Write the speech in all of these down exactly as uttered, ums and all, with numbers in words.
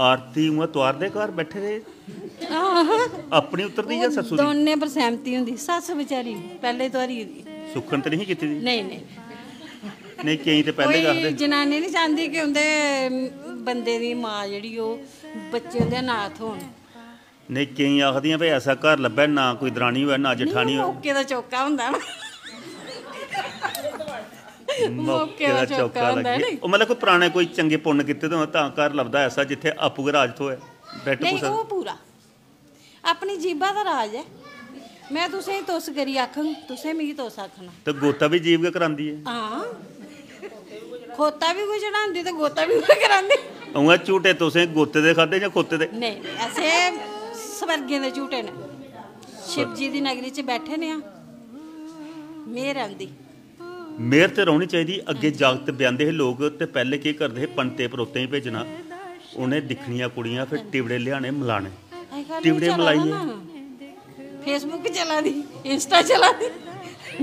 आरती उ'आं तुआरदे घर बैठे दे? आहो। अपनी उतरदी जां सस्सू दी? दोनें पर सैह्मती होंदी। सस्स बेचारी पैह्ले तुआरी दी। सुक्खन ते नहीं कीती दी? नेईं, नेईं। नहीं, केईं ते पैह्ले गै आखदे। कोई जनानी नहीं चांह्दी कि उं'दे बंदे दी मां जेह्ड़ी, ओह् बच्चे उं'दे अनाथ होन। नहीं, केईं आखदियां भाई ऐसा घर लब्भै, ना कोई दरानी होऐ, ना जठानी नेईं, होऐ। मौके दा चौका होंदा ना। मौके दा चौका लग्गी। ओह् मतलब कोई पराने कोई चंगे पुन्न कीते दे होन तां घर लभदा ऐसा जित्थै आपूं गै राज थ्होऐ। बैठ नेईं, कुसै ओह् पूरा अपनी जीबा दा राज ऐ। में तुसें गी तुस करी आखङ, तुसें मिगी तुस आखना। ते गोता बी जीब गै करांदी ऐ। हां, खोता बी कोई चढ़ांदी ते गोता बी कोई करांदी। उ'आं झूटे तुसें गोते दे खाद्धे जां खोते दे? नेईं, असें स्वर्गें दे झूटे न। शिव जी दी नगरी च बैठे ने आं, मेह्र औंदी। मेह्र ते रौह्नी चाहिदी। अग्गें जागत ब्याहंदे हे लोक ते पैह्ले केह् करदे हे? पंते परोतें गी भेजना, उ'नें दिक्खनियां कुड़ियां, फिर टिबड़े लेआने मलाने। अजकल टिबड़े चला दा मलाइयै। ना, Facebook चला दी, Insta चला दी,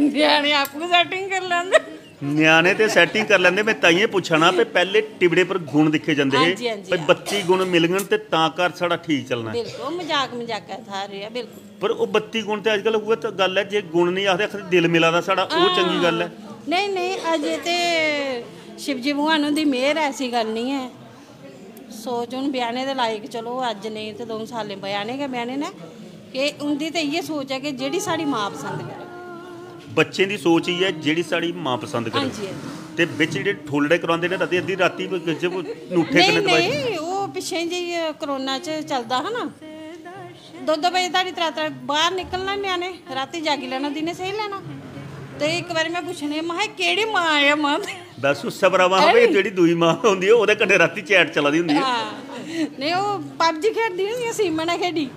ञ्याणे आपूं सैटिंग करी लैंदे। ञ्याणे ते सैटिंग करी लैंदे। में ताइयें पुच्छा ना, भई पैह्ले टिबड़े पर गुण दिक्खे जंदे हे, हां जी, हां जी, भई हां। बत्ती गुण मिलङन ते तां घर साढ़ा ठीक चलना ऐ। बिल्कुल, मजाक मजाका थाह्र रेहा, बिल्कुल। पर ओह् बत्ती गुण ते अजकल उ'ऐ ते गल्ल ऐ, जे गुण नेईं आखदे, आखदे दिल मिला दा साढ़ा, ओह् चंगी गल्ल ऐ। नेईं, नेईं, अजें ते शिवजी भगवान हुंदी मेह्र ऐ, ऐसी गल्ल निं ऐ। सोच हून ब्याह्ने दे लायक, चलो अज्ज नेईं ते द'ऊं सालें ब्याह्ने गै ब्याह्ने न। कि उं'दी ते इ'यै सोच ऐ कि जेह्ड़ी साढ़ी मां पसंद करै। बच्चें दी सोच इ'यै, जेह्ड़ी साढ़ी मां पसंद करै। हां जी, हां जी। ते बिच जेह्ड़े ठोलड़े करांदे ने, रातीं अद्धी रातीं कोई गिज्झ कोई ङूठे नेईं, कन्नै दबाई। नेईं, ओह् पिच्छें जेही कोरोना च चलदा हा ना, दो दो बजे धोड़ी, त्रै त्रै, बाह्र निकलना ञ्याणे, रातीं जागी लैना, दिनें सेई लैना। ते इक बारी में पुच्छने, महां, "एह् केह्ड़ी मां ऐ, मां?" बस उस्सै पर आवा हा, भाई, जेह्ड़ी दूई मां होंदी ऐ, ओह्दे कन्नै रातीं चैट चला दी होंदी ऐ। हां। नेईं, ओह् पबजी खेढदी होंदी ऐ, सीमा ने खेढी।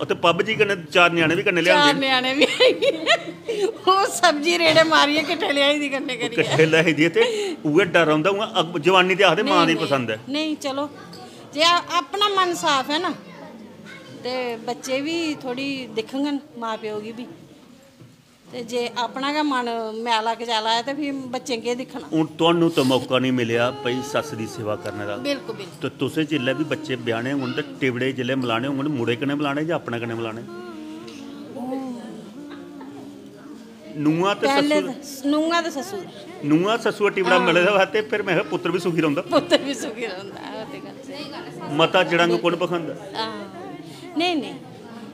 ओह् ते पबजी कन्नै चार ञ्याणे बी कन्नै लेआंदे चार न। ञ्याणे बी आई गे। ओह् सब्जी रेड़े मारियै किट्ठे लेआई दी कन्नै करियै। किट्ठे लेआई दी ते उ'ऐ डर रौंह्दा। उ'आं अग-, जवानी ते आखदे मां दी नेईं, पसंद ऐ। नेईं, चलो, जे अ-, अपना मन साफ ऐ ना, ते बच्चे बी थोह्ड़ी दिक्खङन मां प्यो गी बी। ते जे अपना गै मन मैला कचैला ऐ, ते फ्ही बच्चें केह् दिक्खना? हून तुहानू ते मौका निं मिलेआ भई सस्स दी सेवा करने दा। बिल्कुल, बिल्कुल। ते तुसें जिसलै बी बच्चे ब्याह्ने होङन ते टिबड़े जिसलै मलाने होङन, मुड़े कन्नै मलाने जां अपने कन्नै मलाने? नूंहां ते पैह्ले सस्सू ते नूंहां ते सस्सू दा। नूंहां सस्सू दा टिबड़ा हां। मिले दा होऐ ते फिर में आखेआ पुत्तर बी सुखी रौंह्दा। पुत्तर बी सुखी रौंह्दा, ओह् ते गल्ल स्हेई। मता जड़ंग कु'न पखांदा? हां। नेईं, नेईं,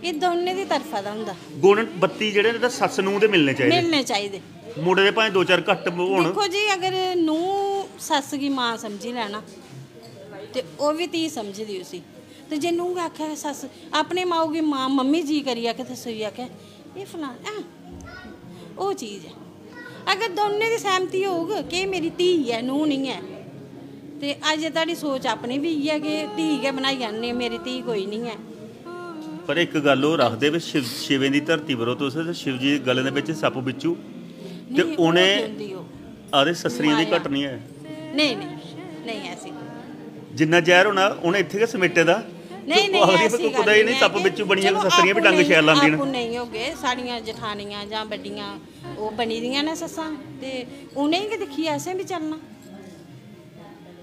एह् दौनें दी तरफा दा होंदा। गुण बत्ती जेह्ड़े न, ते सस्स नूंह् दे मिलने चाहिदे। मिलने चाहिदे। मुड़े दे भाएं दो चार घट्ट होन। दिक्खो जी, अगर नूंह् सस्स गी मां समझी लैना, ते ओह् बी धी समझदी उसी। ते जे नूंह् गै आखै सस्स, अपनी माऊ गी मां, मम्मी जी करियै आखै, ते सस्सू गी आखै, "एह् फलाना, ऐं, ओह् चीज ऐ।" अगर दौनें दी सैह्मती होग कि एह् मेरी धी ऐ, नूंह् निं ऐ, ते अजें धोड़ी सोच अपनी बी इ'यै कि धी गै बनाई आह्ननी, मेरी धी कोई निं ऐ। पर इक गल्ल होर आखदे, भी शिव, शिवें दी धरती पर ओ तुस, ते शिव जी गले दे बिच सप्प बिच्छू, ते नेईं, ओह् उ'नें ते होंदी ओह्। आखदे सस्सरियें दी माया। घट निं ऐ। नेईं, नेईं, नेईं ऐसी। जिन्ना जैह्र होना, उ'नें इत्थै गै समेटे दा। नेईं, ते नेईं, ओह् आखदी, ऐसी कुतै गल्ल इ'नें निं ऐ सप्प कि बिच्छू बनियै चलो, सस्सरियां बी आपूं डंग नेईं, शैल लांदियां न। आपूं नेईं होगे, साढ़ियां जठानियां जां बड्डियां ओह् बनी दियां न सस्सां, ते उ'नेंगी गै दिक्खियै असें बी चलना।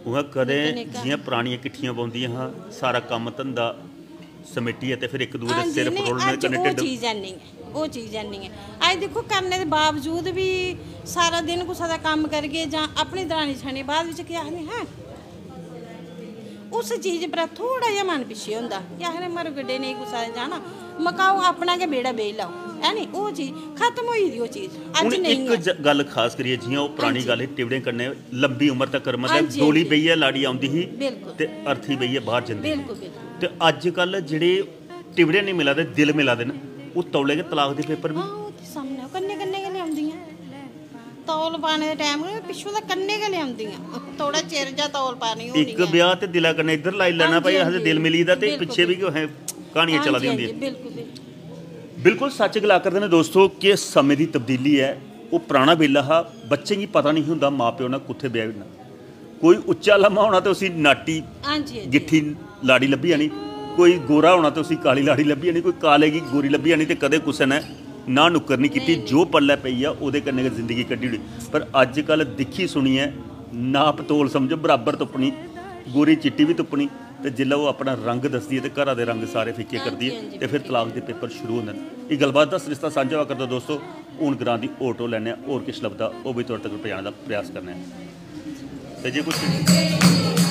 उ'आं कदें निक्का निक्का। जि'यां परानियां किट्ठियां बौंह्दियां हां, सारा कम्म धंधा समेटियै ते फिर इक दूए दे हां जी, सिर नेईं, फरोलने अज्ज कन्नै ओह् ढिड्ड चीज है निं ऐ, ओह् चीज है निं ऐ। अज्ज दिक्खो, करने दे बावजूद बी सारा दिन कुसै दा कम्म करगे जां अपनी दरानी जठानी बाद बिच केह् आखदे हैं, उस चीज पर थोह्ड़ा जेहा मन पिच्छे होंदा कि आखदे, "मरो गड्डे, नेईं कुसै दे जाना, मकाओ, अपना गै बेह्ड़ा बेही लैओ", है नी? ओह् चीज खत्म होई दी, ओह् चीज अज्ज हून नेईं इक ऐ। ज-, गल्ल खास करियै, जि'यां ओह् परानी हां जी। गल्ल ही, टिबड़ें कन्नै लंबी उम्र तक, मतलब, हां जी, हां डोली जी। बेहियै लाड़ी औंदी ही बिल्कुल। ते अर्थी बेहियै बाह्र जंदी ही। बिल्कुल, बिल्कुल। ते अज्जकल जेह्ड़े टिबड़े निं मिला दे, दिल मिला दे न, ओह् तौले गै तलाक दे पेपर बी। हां, ओह् ते सामनै, ओह् कन्नै कन्नै गै लेआंदियां। तौल पाने दे टैम गै पिच्छों दा कन्नै गै लेआंदियां। थोह्ड़ा चिर जां तौल पानी होनी इक ऐ। ब्याह् ते दिला कन्नै इद्धर लाई लैना, हां जी, भाई, हां आखदे जी। दिल मिली दा ते बिल्कुल, पिच्छे बी बिल्कुल। क्हानियां हां चला जी, दियां हां जी, होंदियां। बिल्कुल, बिल्कुल। बिल्कुल सच्च गला करदे न दोस्तो कि समें दी तब्दीली ऐ। ओह् पराना बेल्ला हा, बच्चें गी पता निं ही होंदा मां प्यो ने कुत्थै ब्याही ओड़ना। कोई उच्चा लम्मा होना ते उसी नाटी हां जी, हां जी। गिट्ठी लाड़ी लब्भी जानी, कोई गोरा होना ते उसी काली लाड़ी लब्भी जानी, कोई काले गी गोरी लब्भी जानी, ते कदें कुसै ने ना नुक्कर निं कीती। नेईं, नेईं। जो पल्लै पेई गेआ, ओह्दे कन्नै गै जिंदगी कड्ढी ओड़ी। पर अज्जकल दिक्खी सुनियै नाप तोल समझो, बराबर तुप्पनी, गोरी चिट्टी बी तुप्पनी, ते जिसलै ओह् अपना रंग दसदी ऐ ते घरा दे रंग सारे फिक्के करदी ऐ ते फिर तलाक दे पेपर शुरू होंदे न। एह् गल्लबात दा सरिस्ता सांझा होआ करदा दोस्तो। हून ग्रां दी होर टोह् लैने आं, होर किश लभदा ओह् बी थुआढ़े तगर पजाने दा प्रयास करने आं। ते जे कुछ